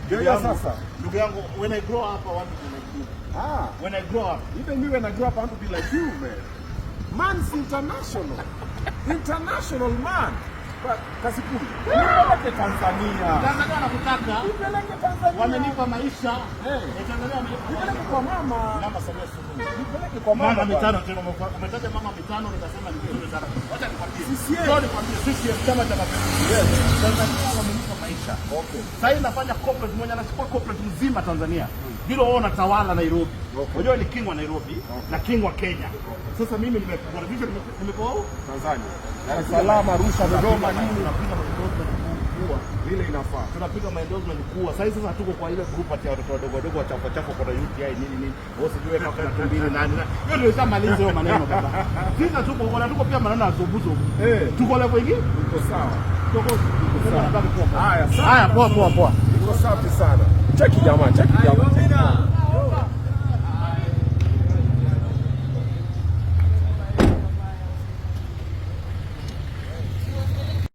Ndio hiyo sasa. Ndugu yangu, when I grow up, I want to be like you. Ah, When I grow up, even me when I grow up, I want to be like you, man. Man's international. International man. But Kasipul, nipeleke Tanzania. Tanzania wanakutaka, Nipeleke Tanzania. Wamenipa maisha. Eh. Eh, Tanzania wamenipa Nipeleke maisha. Kwa mama. Mama Samia Suluhu. Nipeleke kwa mama. Mama Bwana. mitano tena, umetaja mama mitano, nikasema ni vizuri sana. Wacha nikwambie. CCM. Leo nikwambie, CCM, Chama cha Mapinduzi. Yes. Tanzania wamenipa maisha. Sasa hivi nafanya corporate moja, nachukua corporate mzima Tanzania. Vile wao wanatawala Nairobi. Unajua ni king wa Nairobi na king wa Kenya. Sasa mimi nimekuwa vision, nimekuwa Tanzania. Dar es Salaam, Arusha, Dodoma, nini? Tunapiga endorsement kubwa. Vile inafaa. Tunapiga endorsement kubwa. Sasa hivi sasa hatuko kwa ile group ati ya watoto wadogo wadogo wachafu chafu kwa UTI nini nini. Wewe sijui weka kuna tumbili nani na. Hiyo ndio ishamaliza hiyo maneno, baba. Sisi tuko huko na tuko pia maneno ya zobu zobu. Tuko level ingine? Uko sawa. Tuko sawa. Haya, sawa. Haya, poa poa poa. Iko safi sana. Cheki jamaa, cheki jamaa.